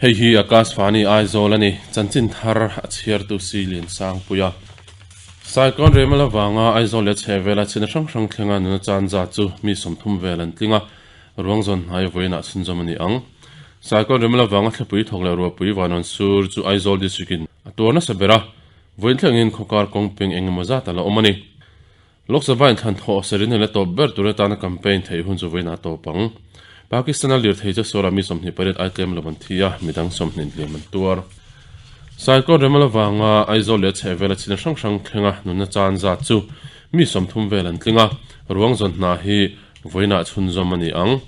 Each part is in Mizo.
Hei hi Akashvani Aizawl a ni, chanchin thar a chhiartu si Liansangpuia. Cyclone Remal avanga Aizawl leh chhehvela chhina hrang hrang thlenga nuna chan zat chu mi 30 vel an tling a, ruang zawn hnai vawiinah chhunzawm a ni ang. Cyclone Remal avanga thlipui thawk leh ruahpui vanawn sur chu Aizawl District-in a tuar nasa ber a, vawiin thlengin khawkar kawngpeng eng emaw zat a la awm a ni. Lok Sabha inthlan thawh Serena la tawp ber tur atana campaign theih hun chu vawiin a tawp ang. Pakistan-a lirthei chu Sora mi 28 ai tlem lo an thi a, midang 20 hliam an tuar. Cyclone Remal avanga Aizawl leh a chhehvela chhina hrang hrang thlenga nunna chan zat chu mi 30 vel an tling a, ruang zawn hna hi vawiinah chhunzawm a ni ang.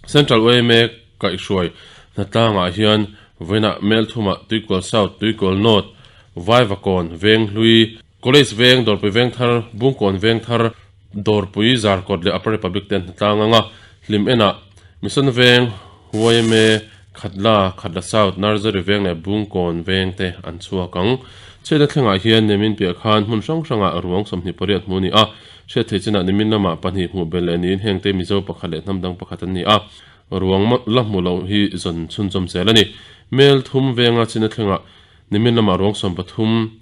Central yma kaihhruai hnatlangah hian vawiinah Melthumah Tuikual South, Tuikual North, Vaivakawn, Venghlui, College Veng, Dawrpui Veng Thar, Bungkawn Veng Thar, Dawrpui, Zarkawt leh Upper Republic te an hnatlang ang a, Hlim Enah, Mission Veng, YMA, Khatla, Khatla South, Nursery Veng leh Bungkawn Veng te an chhuak ang. Chhiatna thlengah hian nimin piah khan hmun hrang hrangah ruang 28 hmu a ni a, hriat theih chinah nimin lamah pahnih hmuh belh leh niin hengte Mizo pakhat leh hnam dang pakhat an ni a, ruang la hmu loh hi zawn chhunchawm zel a ni. Mel thum venga chhina thlengah nimin lamah ruang 13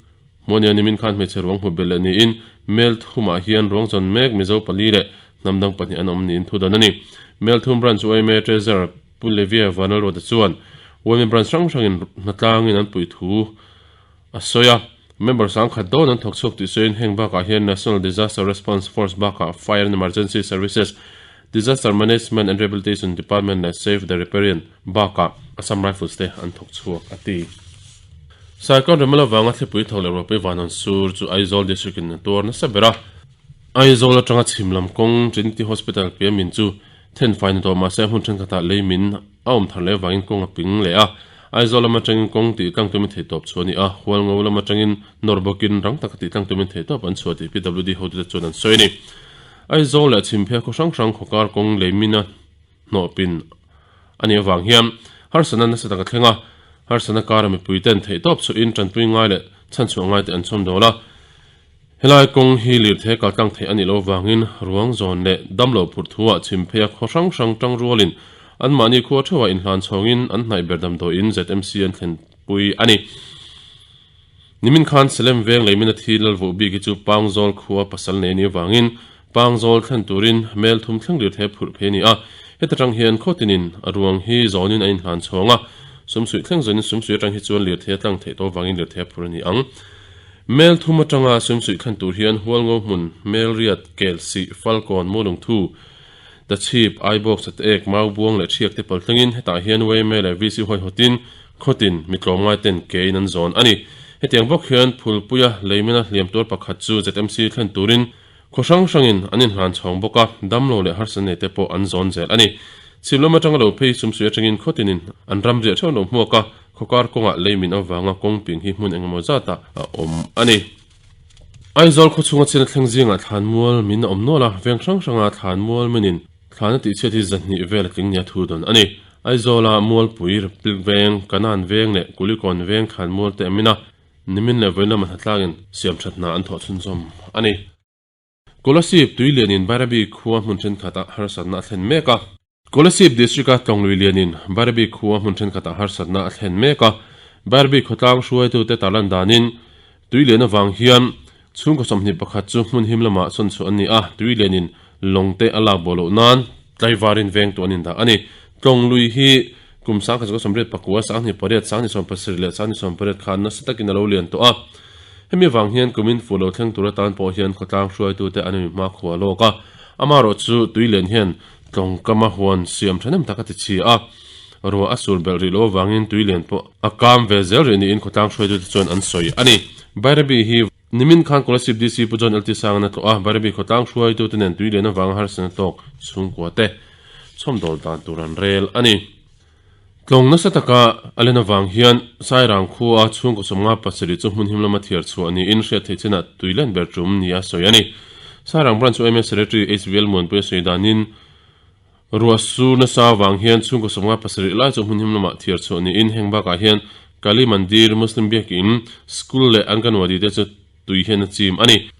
Hmuhnia nimin khan hmeichhe ruang hmu belh leh niin Mel thumah hian ruang chawn mek Mizo pali leh hnam dang pahnih an awm niin thu dan a ni. Mel thum Branch yma Treasurer Pu Levia Vanlalruata chuan yma Branch hrang hrangin hnatlangin an puih thu a sawi a. Member sangkhat dawn an thawk chhuak tih sawiin heng bakah hian National Disaster Response Force bakah Fire and Emergency Services, Disaster Management and Rehabilitation Department leh Save the Riparian bakah Assam Rifles te an thawk chhuak a ti. Cyclone Remal avanga thlipui thawk leh ruahpui vanawn sur chu Aizawl District in a tuar nasa ber a. Aizawl atanga chhim lam kawng Trinity Hospital piah min chu then fai ni tawh mahse hmun thenkhatah lei min a awm thar leh avangin kawng a ping leh a. Aizawl lam atangin kawng tih tlang tumin theihtawp chhuah a ni a, Hualngo lam atangin nawr bawkin rang taka tih tlang tumin theihtawp an chhuah tih PWD hotute chuan an sawi a ni. Aizawl leh Chhimphia khaw hrang hrang khawkar kawng lei mina hnawhpin a nih avang hian harsatna nasa tak a thleng a, harsatna kara mipui ten theihtawp chhuahin tanpui ngai leh chhanchhuah ngai te an chhawm dawl a. Helai kawng hi lirthei kaltlang theih a nih loh avangin ruang zawn leh damlo phurh thuah Chhimphia khaw hrang hrang tang rualin anmahni khua theuhah inhlan chhawngin an hnaih ber damdawiin ZMC an thlenpui a ni. Nimin khan Salem veng lei mina thi lal vuh bik hi chu Pangzawl khua pasal nei a nih avangin Pangzawl thlen turin mel thum thleng lir thei a phurh phei a ni a. Heta tang hian khaw tinin a ruang hi zawnin a inhlan chhawng a, sumsuih thleng zawnin sumsuih atang hi chuan lirthei a tlang theih tawh avangin lirthei a phur a ni ang. Mel thum atanga sumsuih thlen tur hian Hualngo hmun, Melriat, Kelsih, Falkawn, Mulungthu, Tachhip, Aibawk, Sateek, Maubuang leh Thiak te pal thlengin hetah hian yma leh VC huaihawtin Khawtin mi tlawmngai ten kein an zawn a ni. Hetiang bawk hian Phulpuia leimena hliam tuar pakhat chu ZMC thlen turin khaw hrang hrangin an inhlan chhawng bawk a, damlo leh harsa nei te pawh an zawn zel a ni. Chhim lam atanga lo phei sumsui atangin khawtinin an ram riah theuh lo hmuak a, khawkar kawngah leimin avanga kawngping hi hmun engemaw zatah a awm a ni. Aizawl khawchhunga chhina thleng zingah thlanmual min a awm nual a, veng hrang hranga thlanmual minin thlan a tihchhiat hi zahnih vel a tling nia thu dawn a ni. Aizawla Mualpui, Republic Veng, Kanan Veng leh Kulikawn Veng thlanmual te amin a, nimin leh vawiin lama hnatlangin siamthat hna an thawh chhunzawm a ni. Kolasib tui lianin Bairabi khua hmun thenkhatah harsatna a thlen mek a. Kolasib District-a Tlawnglui lianin Bairabi khua hmun thenkhatah harsatna a thlen mek a. Bairabi khawtlang hruaitute tarlan danin tui lian avang hian chhungkaw 21 chu hmun him lamah sawn chhuah an ni a, tui lianin lawng te a lak bawh loh nan tlaivarin vengtu an indah a ni. Tlawnglui hi kum 1989, 28, 17 leh 18 khan nasa takin a lo lian tawh a. Hemi avang hian kumin fuh lo thleng tur atan pawh hian khawtlang hruaitute an inhma khua lawk a, amaherawhchu tui lian hian tlawngkama huan siam thahnem tak a ti chhi a, ruah a sur belh rih loh avangin tui lian pawh a kam ve zel rih niin khawtlang hruaitute chuan an sawi a ni. Bairabi hi nimin khan Kolasib DC Pu John LT Sangana a tlawh a, Bairabi khawtlang hruaitute nen tui lian avanga harsatna tawk chhungkua te chhawmdawl dan tur an rel a ni. Tlawng nasa taka a len avang hian Sairang khua chhungkaw 57 chu hmun him lama thiar chhuah niin hriat theih chinah tui len ber tum nia sawi a ni. Sairang Branch yma Secretary HVL Muanpuia sawi danin ruah sur nasa avang hian chhungkaw 57 lai chu hmun him lamah thiar chhuah niin heng bakah hian Kali Mandir, Muslim Biakin, School leh Anganwadi te chu tui hian a chim a ni.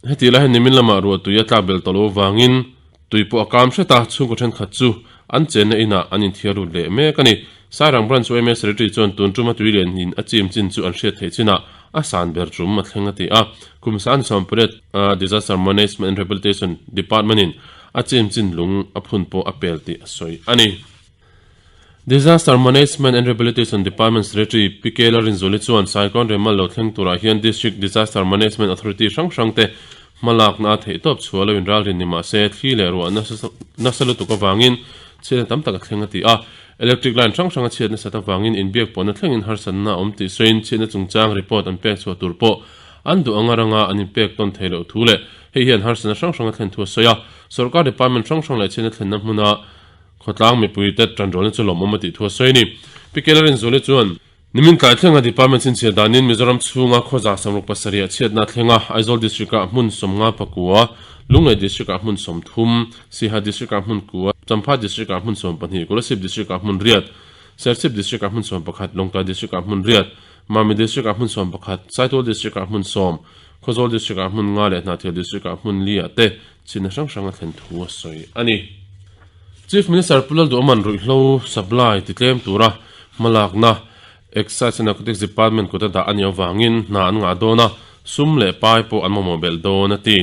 Heti lai hian nimin lamah ruah tui a tlak belh tawh loh avangin tui pawh a kam hret a, chhungkaw thenkhat chu an chenna inah an inthiar lut leh mek a ni. Sairang Branch yma Secretary chuan tun tuma tui lian in a chim chin chu an hriat theih chinah a san ber tum a thleng a ti a. Kum 28 a Disaster Management and Rehabilitation Department in a chim chin lung a phun pawh a pel tih a sawi a ni. Disaster Management and Rehabilitation Department Secretary Pi K Larinzuli chuan Cyclone Remal lo thleng turah hian District Disaster Management Authority hrang hrangte hmalakna a theihtawp chhuah lo inralrin ni mah se thli leh ruah nasa lutuk avangin chhiatna tam tak a thleng a ti a. Electric line hrang hrang a chhiat nasat avangin inbiak pawhna thlengin harsatna a awm tih sawiin chhiatna chungchang report an pek chhuah tur pawh an duh anga ranga an inpek tawn theih loh thu leh hei hian harsatna hrang hrang a thlen thu a sawi a. Sorkar department hrang hrang leh chhiatna thlenna hmuna Khawtlang mipuite tanrualna chu lawmawm a tih thu a sawi a ni. Pi Kelarinzuali chuan, Nimin tlai thlenga Department chhinchhiah danin Mizoram chhunga khawza 67 ah chhiatna a thleng a, Aizawl District-ah hmun 50 pakua, Lunglei District-ah hmun 30, Siha District-ah hmun kua, Champhai District-ah hmun 12, Kolasib District-ah hmun riat, Serchhip District-ah hmun 11, Lawngtlai District-ah hmun riat, Mami District-ah hmun 11, Saitual District-ah hmun sawm, Khawzawl District-ah hmun nga leh Hnahthial District-ah hmun li ah te Chhina hrang hrang a thlen thu a sawi a ni. Chief Minister Pu Lalduhawman ruihhlo supply titlem tura hmalakna Excise and Narcotics Department kut a dah a nih avangin hna an ngah dawn a, sum leh pai pawh an mamawh belh dawn a ti.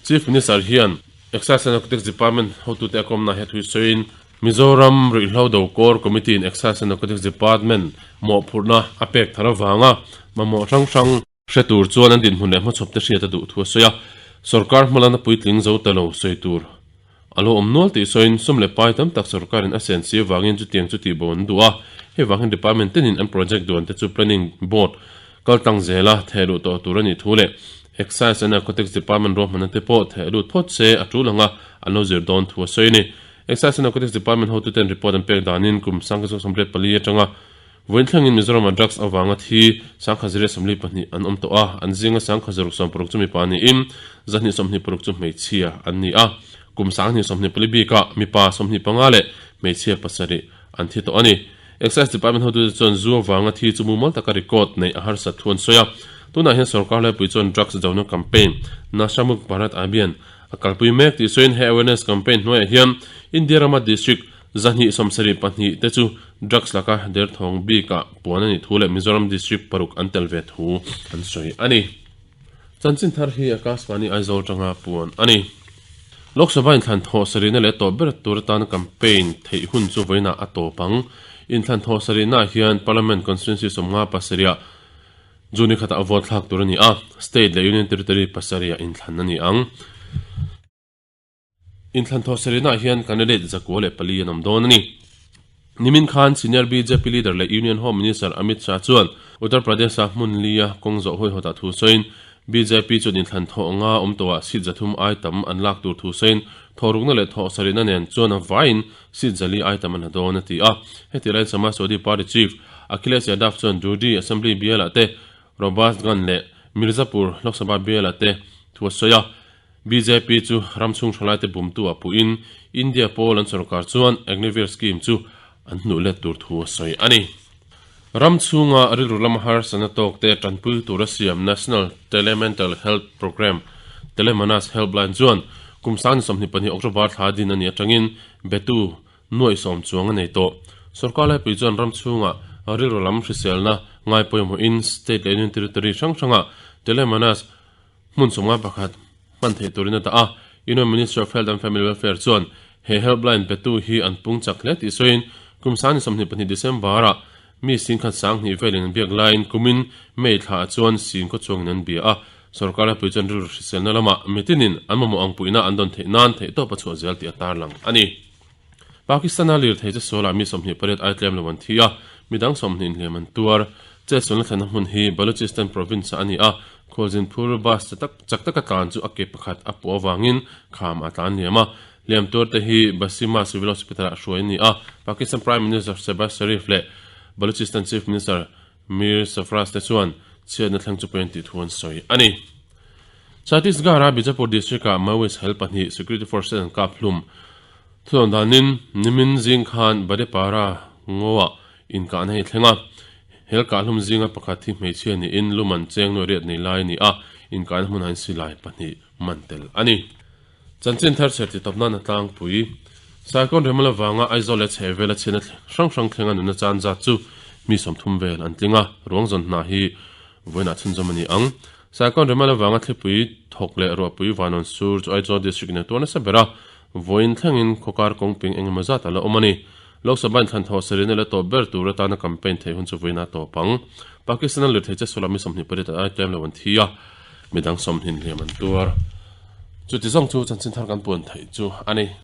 Chief Minister hian Excise and Narcotics Department hotute a kawmna hi a thui sawiin, Mizoram Ruihhlo Do Core Committee in Excise and Narcotics Department mawhphurhna a pek thar avanga mamawh hrang hrang, Hre tur chuan an dinhmun leh hmachhawp te hriat a duh thu a sawi a, sorkar hmalakna puitling zo ta lo sawi tur a lo awm nual tih sawiin sum leh pai tam tak sorkarin a sen si avangin chutiang chu tihbo an duh a, hei vangin department tenin an project duan te chu planning board kal tlang zela theh luh tawh tur a nih thu leh Excise and Narcotics Department ruahmanna te pawh theh lut phawt se a tul anga an lo zir dawn thu a sawi a ni. Excise and Narcotics Department hotuten report an pek danin kum 1984 atanga Vawiin thlengin Mizoramah drugs avanga thi 1042 an awm tawh a, an zinga 1066 chu mipa niin 226 chu hmeichhia an ni a. Kum 2024 bikah mipa 25 leh hmeichhia pasarih an thi tawh a ni. Excise Department hotute chuan zu avanga thi chu mumal taka record neih a harsat thu an sawi a. Tunah hian sorkar laipui chuan drugs dona campaign Nasha Mukt Bharat Abhiyan a kalpui mek tih sawiin he awareness campaign hnuaiah hian India rama district 272 te chu drugs laka derthawng bikah puan a nih thu leh Mizoram district paruk an tel ve thu an sawi a ni. Chanchin thar hi Akashvani Aizawl tanga puan a ni. Lok Sabha inthlan thawh sarihna leh tawp ber tur atana campaign theih hun chu vawiinah a tawp ang. Inthlan thawh sarihnaah hian Parliament Constituency 57 ah June khatah vote thlak tur a ni a, State leh Union Territory pasarihah inthlan a ni ang. Inthlan thawh sarihnaah hian candidate 94 an awm dawn a ni. Nimin khan senior bjp leader leh Union Home Minister Amit Shah chuan Uttar Pradesh-a hmun lia kawng zawh hawihawtah thu sawiin bjp chuan inthlan thawh nga awm tawhah seat 300 ai tam an lak tur thu sawiin thawhrukna leh thawh sarihna nen chuan a vaiin seat 400 ai tam an la dawn a ti a. Heti laiin Samajwadi Party Chief Akhilesh Yadav chuan Durdi Assembly bialah te Robertsganj leh Mirzapur Lok Sabha bialah te thu a sawi a. Bjp chu ram chhung thalaite bumtu ah puhin India pawl an sorkar chuan Agniveer scheme chu an hnuh let tur thu a sawi a ni. Ram chhunga rilru lama harsatna tawkte tanpui tura siam National Telemental Health Programme, Telemanas Helpline chuan kum 2022 October thla din a nih atangin betu nuaih sawm chuang a nei tawh. Sorkar laipui chuan ram chhunga rilru lam hriselna ngai pawimawhin state leh union territory hrang hrangah Telemanas Hmun sawmnga pakhat hman theih turin a dah a, Union Ministry of Health and Family Welfare chuan he helpline petu hi an pung chak hle tih sawiin kum 2022 December-ah mi singkhat sanghnih velin an biak laiin kumin May thlaah chuan singkaw chuangin an bia a, sorkar laipui chuan rilru hriselna lamah mitinin an mamawh ang puihna an dawn theih nan theihtawp a chhuah zel tih a tarlang a ni. Pakistan-a lirthei che sualah mi 28 ai tlem lo an thi a, midang 20 inhliam an tuar. Chetsualna thlenna hmun hi Balochistan province-ah a ni a, khualzin phur bus che tak chak taka tlan chu a ke pakhat a puah avangin kham a tlan liam a. Hliam tuarte hi Basima Civil Hospital-ah hruai a ni a, Pakistan Prime Minister Shehbaz Sharif leh Balochistan Chief Minister Mir Sarfraz te chuan chhiatna thleng chu pawi an tih thu an sawi a ni. Chhattisgarh-a Bijapur district-ah Maoist hel pahnih security forces an kap hlum. Thudawn danin nimin zing khan Badepara Ngoa inkahna hi a thleng a. Hel kahhlum zinga pakhat hi hmeichhia niin luman cheng nuai riat nei lai a ni a, inkahna hmunah hian silai pahnih man tel a ni. Chanchin thar chher titawp nan a tlangpui. Cyclone Remal avanga Aizawl leh chhehvela chhiatna hrang hrang thlenga nunna chan zat chu mi 30 vel an tling a, ruang zawn hna hi vawiinah chhunzawm a ni ang. Cyclone Remal avanga thlipui thawk leh ruahpui vanawn sur chu Aizawl District in a tuar nasa ber a, vawiin thlengin khawkar kawngping engemaw zat a la awm a ni. Lok Sabha inthlan thawh serina la tawp ber tur atana campaign theih hun chu vawiinah a tawp ang. Pakistan-a lirthei che sulah mi 28 an ai tlem lo an thi a, midang 20 hliam an tuar. Chuti zawng chu chanchin thar kan puan theih chu a ni.